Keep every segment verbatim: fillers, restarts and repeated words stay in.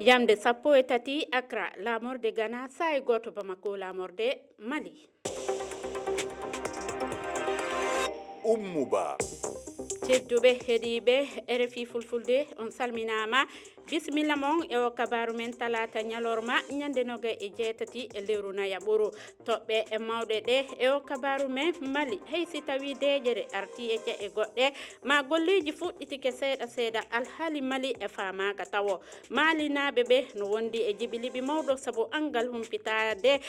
Jamde sappo e tati Accra, laamorde Ghana, saa'i gooto Bamako, laamorde Mali. Ummu Ba. Tedduɓe heɗiiɓe R F I Fulfulde, on salminaama. Bisimilla mon e oo kabaaru men talaata ñalorma ñande noga e jeetati e lewru nayaɓuru. Toɓɓe mawɗe ɗe e oo kabaaru men Mali, hay si tawii deeƴere artii e ce'e goɗɗe, maa golleeji fuɗɗitike seeɗa seeɗa, alhaali Mali e faamaaka tawo. Maalinaaɓe ɓe no wondi e jiɓiliɓi mawɗo sabu anngal humpitaade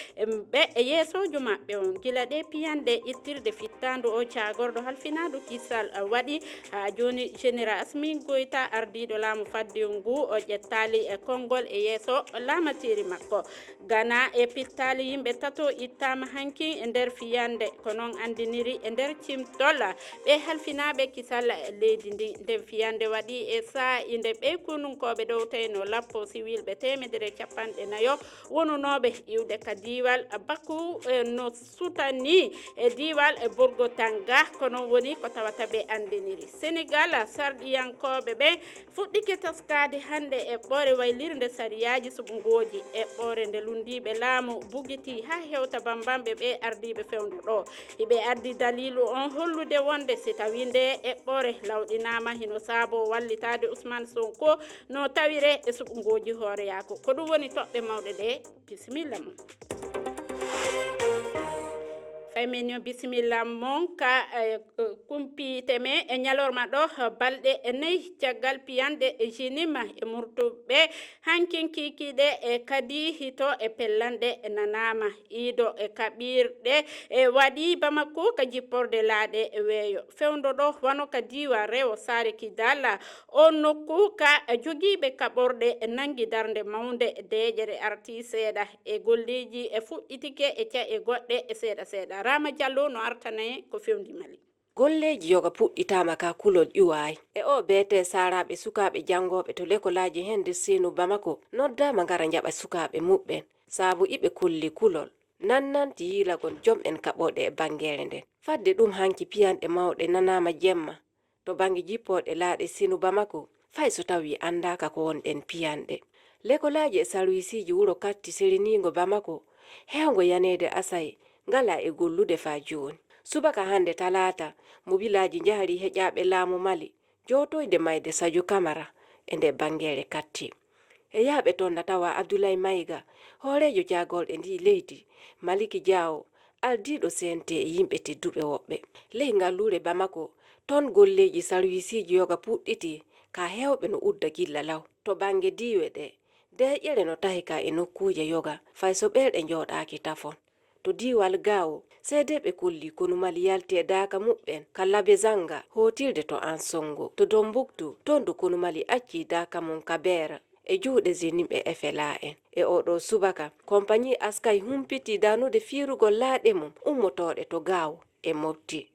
ɓe e yeesoojo maɓɓe on. Gila ɗee piyanɗe ittirde fittaandu oo caagorɗo halfinaandu kisal waɗi, haa jooni Général Assimi Goïta, ardiiɗo laamu faddewu nguu, o ƴettaali e konngol e yeeso laamateeri makko. Gana e pittaali yimɓe tato ittaama hankin e nder fiyannde, ko non anndiniri e nder cimtol ɓee halfinaaɓe kisal leydi ndin. Nden fiyannde waɗii e saa'i nde ɓee konunkooɓe ɗowtaynoo lappo siwilɓe teemedere e cappanɗe nayo wonunooɓe iwde ka diiwal Baku, eh, no sutanii e diiwal e Borgo Tanga, ko non woni ko tawata ɓe anndiniri. Senegal, sarɗiyankooɓe ɓen fuɗɗike taskaade hannde eɓɓoore waylirnde sariyaaji suɓngooji. Eɓɓoore nde lunndiiɓe laamu bugitii haa hewta bambanɓe ɓee ardiiɓe fewndo ɗoo. Hiɓe addi daliilu on hollude wonde si tawii ndee eɓɓoore lawɗinaama, hino saaboo wallitaade Usmaan Sonko no tawiree e suɓngooji hooreyaaku. Ko ɗum woni toɓɓe mawɗe ɗee. Bisimilla mon. Fay men yo bisimilla mon ka, eh, kumpiite men e ñalorma ɗoo, balɗe nayi caggal piyanɗe Jinima e murtuɓe hankin kiikiiɗe e kadi hito e pellanɗe nanaama. Iido e kaɓirɗe e waɗii Bamako ka jipporde laaɗe weeyo. Fewndo ɗoo wano ka diiwal rewo saare Kidal, oo nokku ka jogiiɓe kaɓorɗe nanngi darnde mawnde, deeƴere artii seeɗa e golleeji e fuɗɗitike e ca'e goɗɗe e seeɗa seeɗa. Rama Jallo no artana en ko fewndi Mali. Golleeji yoga puɗɗitaama ka kulol ƴuwaay. E oo beetee, saaraaɓe sukaaɓe janngooɓe to lekolaaji hen nder seenu Bamako noddaama ngara njaɓa sukaaɓe muɓɓen, sabu iɓe kolli kulol nannanti yiilagol jom'en kaɓorɗe e banngeere nden. Fadde ɗum, hanki piyanɗe mawɗe nanaama jemma to bannge jippooɗe laaɗe seenu Bamako, fay so tawii anndaaka ko won ɗen piyanɗe. Lekolaaji e sarwiisiiji wuro Katti sereniingo Bamako, heewngo yaneede Asay, ngalaa e gollude faa jooni. Subaka hannde talaata, mobilaaji njaharii heƴaaɓe laamu Mali, jootoyde mayde Sadio Camara e ndee banngeere Katti. E yahɓe ton na tawaa Abdoulaye Maïga, hooreejo jaagorɗe ndii leydi, Maliki Diaw, ardiiɗo C N T e yimɓe tedduɓe woɓɓe. Ley ngalluure Bamako, ton golleeji sarwiisiiji yoga puɗɗitii, kaa heewɓe no udda gilla law. To bannge diiwe ɗee, deeƴere no tahi ka e nokkuuje yoga, fay so ɓerɗe njooɗaaki tafon. To diiwal Gaawo, seedeeɓe kollii konu Mali yalti e daaka muɓɓen ka Labezanga, hootirde to Ansongo. To Dombuktu, ton du konu Mali accii daaka mun ka Beera e juuɗe Zenim e F L A en. E oo ɗoo subaka, kompañi Askay humpitii danude fiirugol laaɗe mum ummotooɗe to Gaawo e Mopti.